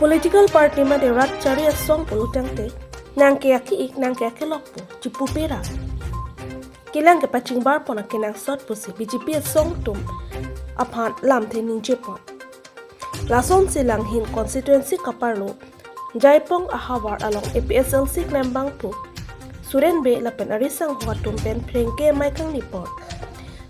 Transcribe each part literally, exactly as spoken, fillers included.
Political party mate rat chari asong pulotangte nangke aki-ik nangke akilok pu chipu pera kelang kepachingbar pon akenangsot pusi B J P asong atum aphan lamthe ningje pon. Lasonsi Langhin constituency kaparlo Jaipong ahavar along A P H L C klembangpo Suren Bey lapen ari sangho atum pen pherangke amei kangni pon.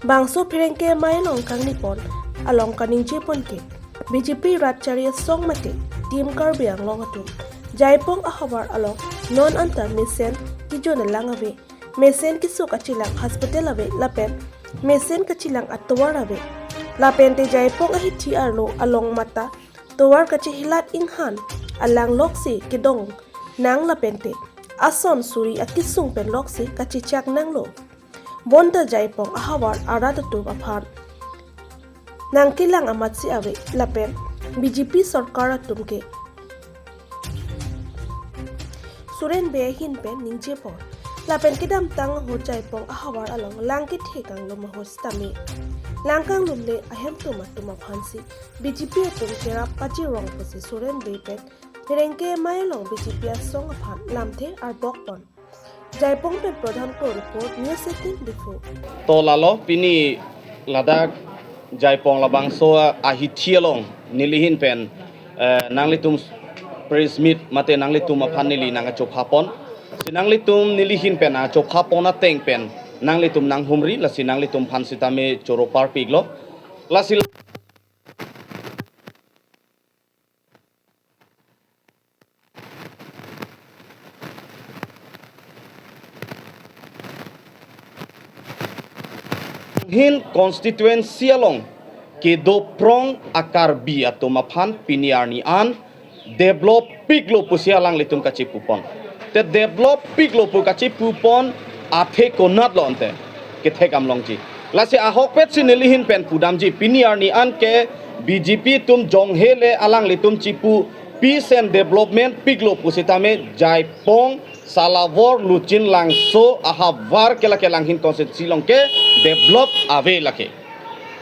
Bangso pherangke amei along kangni pon along kaningje pon ke B J P rat chari asong mate Team Karbi Anglong atum Jaipong ahavar along non anta mesen kijo nelang ave, mesen kisuk kachelang hospital ave lapen mesen kachelang atovar ave. Lapente Jaipong ahithi arlo along mate tovar kachehilat inghan alang loksi kedong nang lapente ason suri akisung pen loksi kachechak nanglo. Bonta Jaipong ahavar arat atum aphan nangkelang amatsi ave lapen B J P sorkar atum ke Suren Bey ahin pen ningje pon. Lapen kedamtang ahut Jaipong ahavar along lang kethe kanglum ahut sitame lang kanglumle ahemtun atum aphansi B J P atum kerap pajirong pusi Suren Bey pen pherangke amei along B J P asong aphan lamthe arbok pon. Jaipong pen Pradhan Kro report, News eighteen Diphu. To lalo pini ladak Jaipong labangso ahithi along nelihin pen eh, nanglitum press meet mate nanglitum aphan neli nangkachopha pon. Si nanglitum nelihin pen nangkachopha pon ateng pen nanglitum nanghumri, lasi nanglitum aphan sitame choro parpiklo. Lasi Langhin constituency along kedo prong a-Karbi atum aphan pini arni an develop piklo pusi alanglitum kachipu pon. Te develop piklo pu kachipu pon athe konatlo ante kethek am longji. Lasi ahokpet si nelihin pen pudamji, pini arni an ke B J P atum jonghele alanglitum chipu peace and development piklo pusitame Jaipong, Salawor, Luchin, Langso ahavar ke lake Langhin constituency along ke develop ave lake.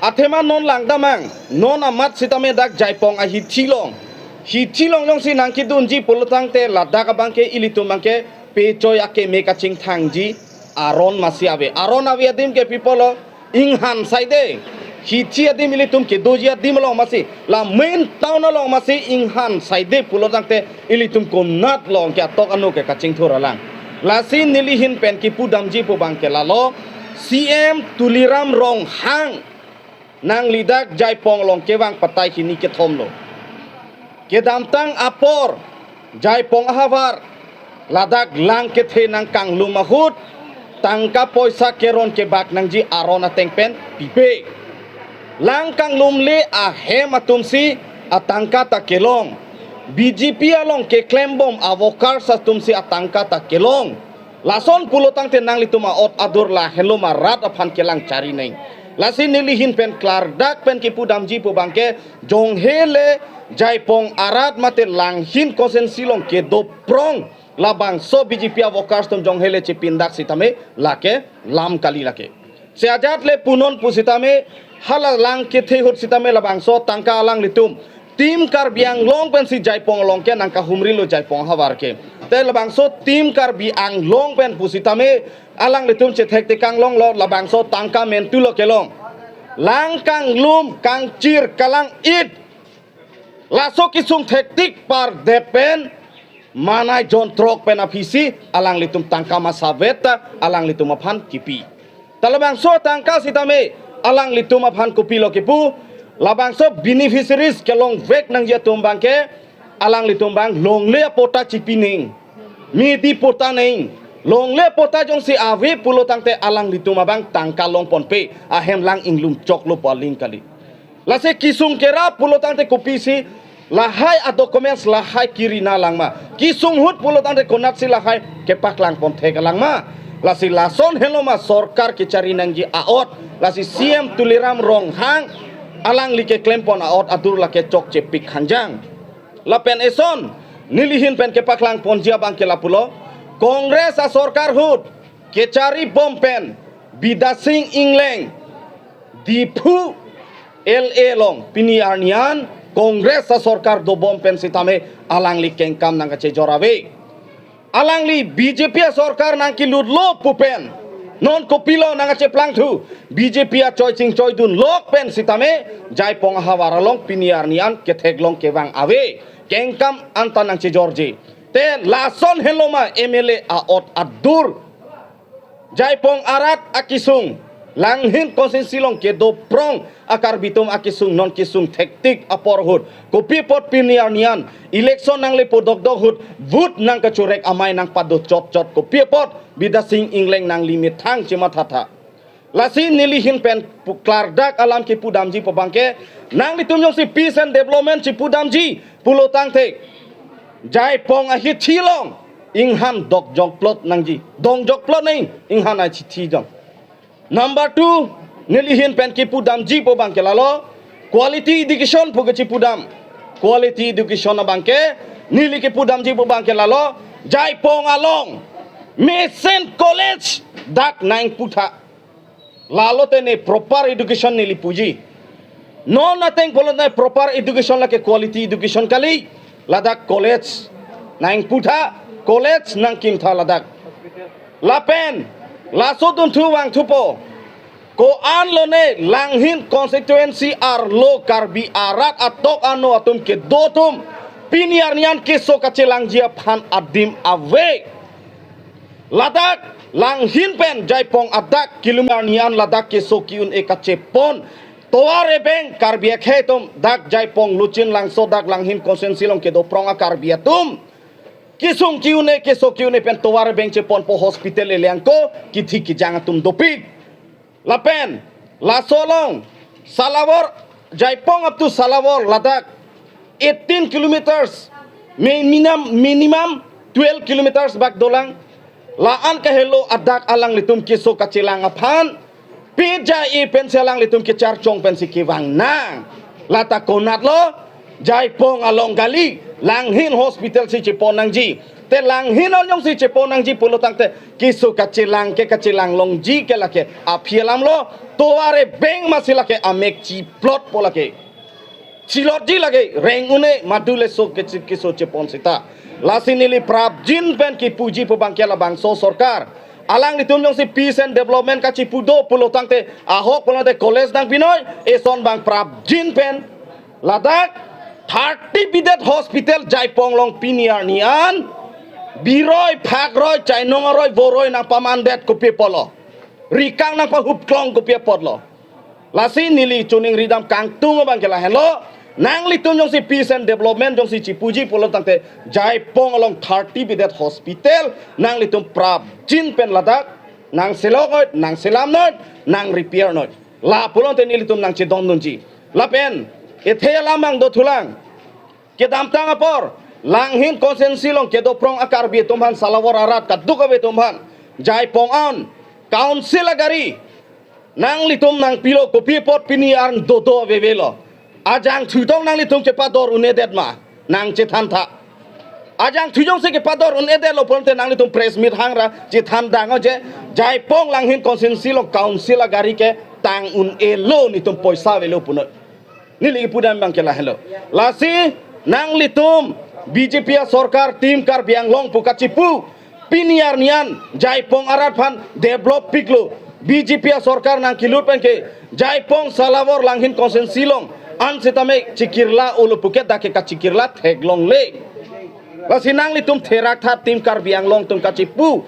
Athema non langdamnang, non amat sitame dak Jaipong ahithi along. Hithi along jongsi nangkedunji pulotangte ladak abang ke ilitum abang ke pechoi akeme kachingthangji aron masi ave. Aron ave adim ke pi pulo, inghan saide. Hithi adim ilitum kedoji adim along masi, la main town along masi inghan saide pulotangte ilitum konat along ke atok anu ke kachingthur alang. Lasi nelihin pen kipudamji pu abang ke lalo, C M Tuliram Ronghang nangli dak Jaipong along kevang patai hini kethom lo. Kedamtang apor Jaipong ahavar ladak lang kethe nangkanglum ahut tangka poisa keron kebak nangji aron ateng pen pipe. Lang kanglumle ahem atumsi atangka ta kelong. B J P along keklembom a-workers atumsi atangka ta kelong. Lason pulotangte nanglitum a'ot adur lahenlo ma rat aphan kelang chari neng. Lasi nelihin pen klardak pen kipudamji pu abang ke jonghele Jaipong arat mate Langhin constituency along kedo prong labangso B J P a-workers atum jonghele chipindak sitame lake lam kali lake. Si ajat le punon pusitame hala lang kethe ahut sitame labangso tangka alanglitum Team Karbi Anglong pensi Jaipong along ke nangkahumrilo Jaipong ahavar ke. Te labangso Team Karbi Anglong pen pusitame alanglitum chethek tekang longlo, labangso tangka mentulo kelong. Lang kanglum kangchir kalang-it. Laso kesung thektik pardet pen manai jon throk pen aphisi alanglitum tangka masavet ta alanglitum aphan kipi. Ta labangso tangka sitame alanglitum aphan kopilo kipu, labangso beneficiaries kelongvek nangji atum abang ke alanglitum abang longle apatta chipi neng, midi patta neng, longle apatta jongsi ave pulotangte alanglitum abang tangka longponpe, ahem lang inglum choklo pu aling kali. Lasi kesung kerap pulotangte kopisi lahai a-documents lahai kiri nanglang ma? Kesung ahut pulotangte konatsi lahai kepaklang ponthek alang ma? Lasi lason helo ma sorkar kechari nangji a'ot. Lasi C M Tuliram Ronghang alangli keklem pon a'ot adur lake chokche pik hanjang. Lapen eson nelihin pen kepaklang ponji abang ke lapulo, Congress asorkar ahut kechari bom pen Bidya Sing Engleng Diphu L A along pini arni an Congress asorkar dobom pen sitame alangli kengkam nangkachejor ave. Alangli B J P asorkar nangkelutlo pu pen non kopilo nangkacheplangthu? B J P achoi chingchoidun lok pen sitame Jaipong ahavar along pini arni an ketheklong kevang ave. Kengkam anta nangchejorji. Te lason henlo ma M L A a'ot adur Jaipong arat akesung, Langhin constituency along kedo prong a-Karbi atum akesung non kesung thektik apor ahut, kopi apot pini arni an election nangle podokdok ahut vote nangkachorek amei nangpado chotchot, kopi apot Bidya Sing Engleng nangli methang chemathatha. Lasi neli ahin pen pu-, klardak alam kepudamji pu abangke, nanglitum jongsi peace and development chepudamji pulo tangte, Jaipong ahithi along inghan dokjokplot nangji. Dongjokplot nang inghan ahithi jong. Number two, neli ahin pen kepudamji pu abangke lalo, quality education pu kechepudam. Quality education abangke, neli kepudamji pu abangke lalo, Jaipong along mesen college dak nangputha. Lalo te ne proper education neli puji. Non ateng pulote proper education lake quality education kali. Ladak college nangputha, college nangkimtha ladak. Lapen laso dunthu vangthupo. Ko-an lone Langhin constituency arlo Karbi arat atok ano atum kedo atum pini arni an keso kachelangji aphan adim ave. Ladak Langhin pen Jaipong adak kilometer arni an ladak keso ki-un-e kachepon. Tovar ebeng Karbi akhei atum dak Jaipong Luchinlangso dak Langhin constituency along kedo prong a-Karbi atum kesung ki-un-e, keso ki-un-e pen tovar ebeng cheponpo, hospital elengko, kithi kijang atum dopik. Lapen laso along Salawar, Jaipong up to Salawar ladak eighteen kilometers, minimum, minimum twelve kilometers bak dolang. La-an kahelo adak alanglitum keso kachelang aphan pija-i pensi alanglitum kecharchong pensi kevang nang. Lata konatlo, Jaipong along kali, Langhin hospital si chepon nangji. Te Langhin along si chepon nangji pulo tangte keso kachelang ke kachelang longji ke lake aphi alamlo, tovar ebeng masi lake amek chiplotpo lake. Chilotji lake, reng un-e, madu le so kechi-, keso chepon sita. Lasi neli prapjin pen kepuji pu abangke labangso sorkar, alanglitum jongsi peace and development kachepu do pulo tangte, ahok pulo tangte college nangpinoi, eson abang prapjin pen ladak thirty bedded hospital Jaipong along pini arni an biroi, phakroi, chainong aroi, voroi nangpamandet kopi apotlo? Rikang nangpahupklong kopi apotlo? Lasi neli choningri dam kangtung abangke lahenlo. Nanglitum jongsi peace and development jongsi chepuji pulo tangte Jaipong along thirty bedded hospital nanglitum prapjin pen ladak nangselok noi, nangselam noi, nang repair noi. La pulote nelitum nangchedondunji. Lapen ethe alam abang dothulang. Kedamtang apor Langhin constituency along kedo prong a-Karbi atum aphan, Salawar arat kadokave atum aphan, Jaipong an council agari nanglitum nangpilo, kopi apot pini arni dodo avevelo? Ajangthu tong nanglitum kepador un-edet ma? Nangchethantha. Ajangthu jongsi kepador un-edetlo pulote nanglitum press meet hangra chethan dang oje, Jaipong Langhin constituency along council agari ke tang un-elo, netum poisa avelo punoi. Neli kepudam abangke lahenlo. Lasi nanglitum B J P asorkar, Team Karbi Anglong pu kachepu, pini arni an Jaipong arat aphan develop piklo. B J P asorkar nangkelut penke Jaipong, Salawar, Langhin constituency along an sitame chekirla olo puke dak ke kachekirla theklongle. Lasi nanglitum theraktha, Team Karbi Anglong atum kachepu.